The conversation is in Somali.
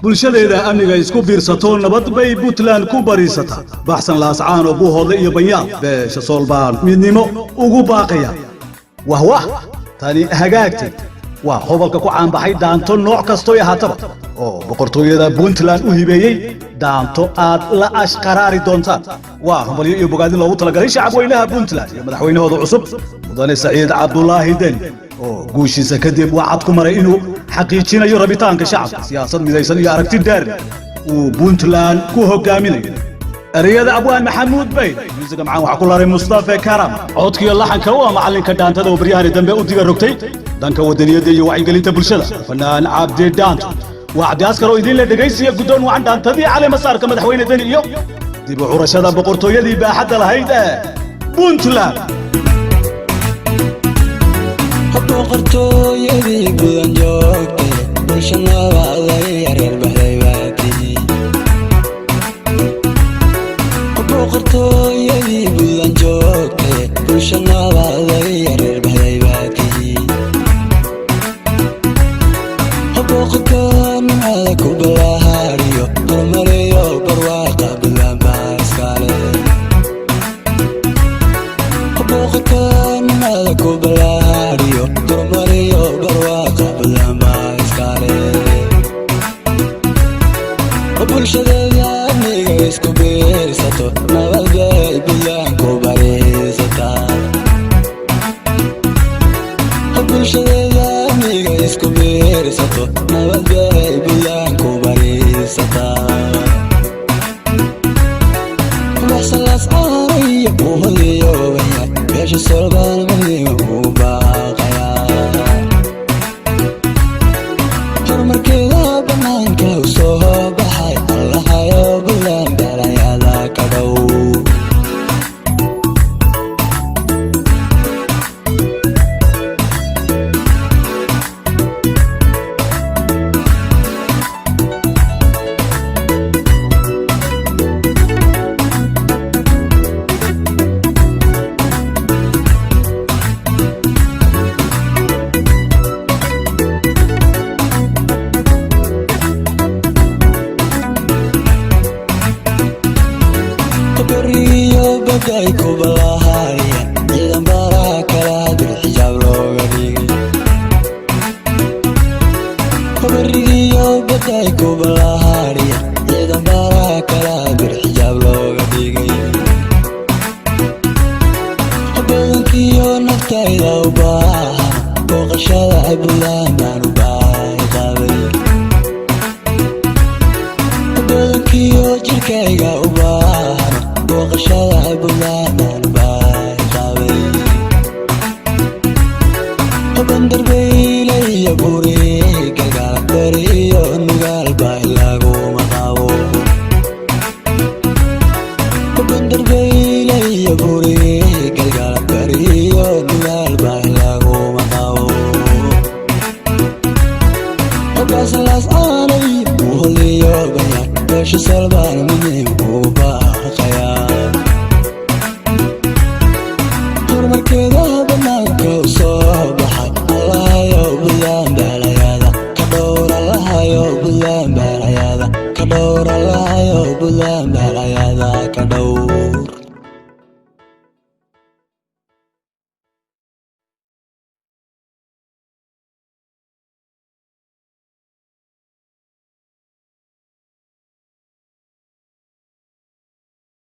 Bulshadeeda amniga isku biirsato, nabad bay Puntland ku bariisataa. Baxsan Laascaano, Buuhoodle iyo Banyaal, beesha Soolbaan midnimo ugu baaqaya. Wahwah, tani hagaagtay. Waa hobolka ku caanbaxay dhaanto nooc kastoy ahaataba, oo boqortooyada Puntland u hibeeyey dhaanto aad la ashqaraari doontaan. Waa hambalyo iyo bogaadin loogu talagalay shacab weynaha Puntland iyo madaxweynahooda cusub, Mudane Saciid Cabdulaahi Deni, oo guushiisa kadib wacad ku maray inuu xaqiijinayo rabitaanka shacabka, siyaasad midaysan iyo aragti dheer uu Puntland ku hogaaminayo. Ereyada Abwaan Maxamuud Bayn, muusiga macaan waxaa ku laray Mustafe Karam, codkiyo laxanka waa macallinka dhaantada oo baryahani dambe u diga rogtay dhanka wadaniyadda iyo wacyigelinta bulshada, fanaan Cabdi Dhaanto. Waa Cabdi Askar oo idinle dhegaysiya guddoon wacan. Dhaantadii caleemasaarka madaxweyne Deni iyo dib u curashada boqortooyadii baaxadda lahayd ee Puntland. Boqortooyadii gudan joogtay, bulsha nabaaday, reer baxday baati. Boqortooyadii gudan joogtay, bulsha nabaaday, reer baxday baati. Boqorka nimcada ku balahaariyo, horumariyo barwaaqa, Puntland baa iskale. Boqorka nimcada ku balahaariyo, horumariyo barwaaqa, Puntland baa iskale. Bulshadeeda amniga isku biirsato, nabad bay Puntland ku bariisataa. Bulshadeeda amniga isku biirsato, nabad bay Puntland ku bariisataa. Baxsalaas caanaya buuhodiyoobaya, beesha Solbaan midnimo ugu baaqaya. Horumarkeeda banaanka u soo baxay, Allahayo Puntland belayada ka dhow. Beriyo baday ku balahaya, ciidan baraa kala dir, xijaab looga dhigay. Beriyo baday ku balahaya, ciidan baraa kala dir, xijaab looga dhigay. Badankiyo naftayda u baahan booqashada Puntland baan u baahi qabay. Badankiyo jirkayga u baahan booqashada Puntland baan u baahi qabay. Bandarbeyle iyo Buri, Galgaal, Bari iyo Nugaal baa laguma qabo. Bandarbeyle iyo Buri, Galgaal, Bari iyo Nugaal baa laguma qabo. Baasalaas aanay buholiyo baya, beesha Solba.